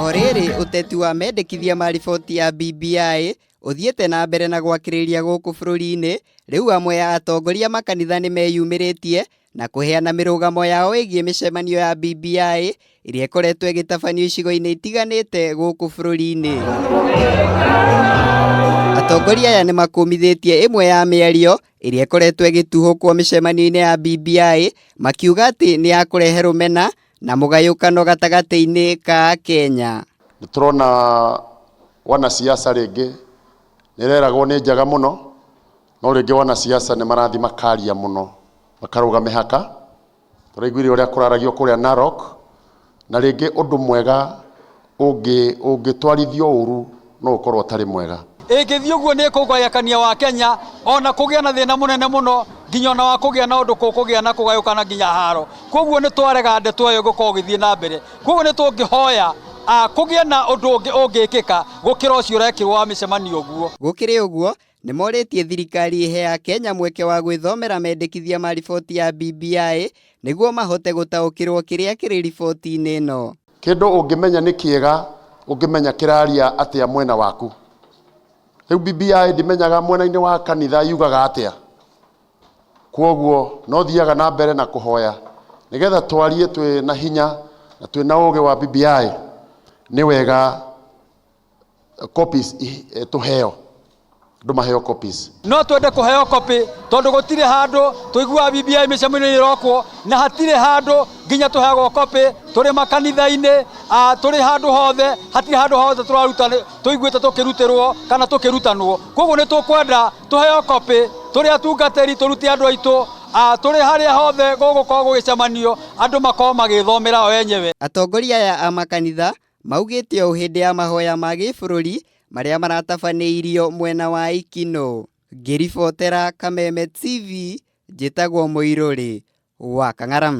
O rĩrĩ ũteti wa mendekithia ma riboti ya BBI ũthiĩte na mbere na gwakĩrĩria gũkũ bũrũri-inĩ, rĩu amwe a atongoria makanitha nĩ meyumĩrĩtie na kũheana mĩrũgamo yao ĩgiĩ mĩcemanio ya BBI ĩrĩa ĩkoretwo ĩgĩtabanio icigo-inĩ itiganĩte gũkũ bũrũri-inĩ. Atongoria aya nĩ makũmithĩtie ĩmwe ya mĩario ĩrĩa ĩkoretwo ĩgĩtuhũkwo mĩcemanio-inĩ ya BBI makiuga atĩ nĩ ya kũrehe rũmena na mũgayũkano gatagatĩ-inĩ ka Akenya. Nĩ tũrona wanasiasa rĩngĩ nĩ ĩreragwo nĩ njega mũno, no rĩngĩ wanasiasa nĩ marathiĩ makaria mũno, makarũga mĩhaka. Tũraiguire ũrĩa kũraragio kũrĩa Narok, na rĩngĩ ũndũ mwega ũngĩtwarithio ũru no ũkorwo ũtarĩ mwega. Ĩngĩthiĩ ũguo nĩ ĩkũgayakania wa Kenya ona kũgĩa na thĩna mũnene mũno nginya ona wa kũgĩa na ũndũ kũkũgĩa na kũgayũkana nginya haro. Koguo nĩ twarega ndeto ĩyo gũkorwo ĩgĩthiĩ na mbere. Koguo nĩ tũngĩhoya kũgĩe na ũndũ ũngĩ ũngĩkĩka gũkĩra ũcio ũrekĩrwo wa mĩcemanio ũguo. Gũkĩrĩ ũguo, nĩ morĩtie thirikari ĩhe Akenya mweke wa gwĩthomera mendekithia ma riboti ya BBI nĩguo mahote gũtaũkĩrwo kĩrĩa kĩrĩ riboti-inĩ ĩno. Kĩndũ ũngĩmenya nĩ kĩega ũngĩmenya kĩraria atĩa mwena waku. Rĩu BBI ndimenyaga mwena-inĩ wa kanitha yugaga atĩa. Kwoguo no thiaga na mbere na kũhoya nĩgetha twarie twĩ na hinya na twĩ na ũgĩ wa BBI. Nĩ wega copies tũheo, andũ maheo copies. No twende kũheo copy tondũ gũtirĩ handũ tũiguaga BBI mĩcemanio-inĩ ĩrokwo na hatirĩ handũ nginya tũheagwo copy tũrĩ makanitha-inĩ, tũrĩ handũ hothe, hatirĩ handũ hothe tũraruta tũiguĩte tũkĩrutĩrwo kana tũkĩrutanwo. Koguo nĩ tũkwenda tũheo copy tũrĩ atungatĩri tũrute andũ aitũ, tũrĩ harĩa hothe gũgũkorwo gũgĩcemanio andũ makorwo magĩthomera o enyewe. Atongoria aya a makanitha maugĩte ũũ hĩndĩ ya mahoya ma gĩbũrũri marĩa maratabanĩirio mwena wa Ikinũ. Ngĩribotera Kameme TV, njĩtagwo Mũirũrĩ wa Kang'ara.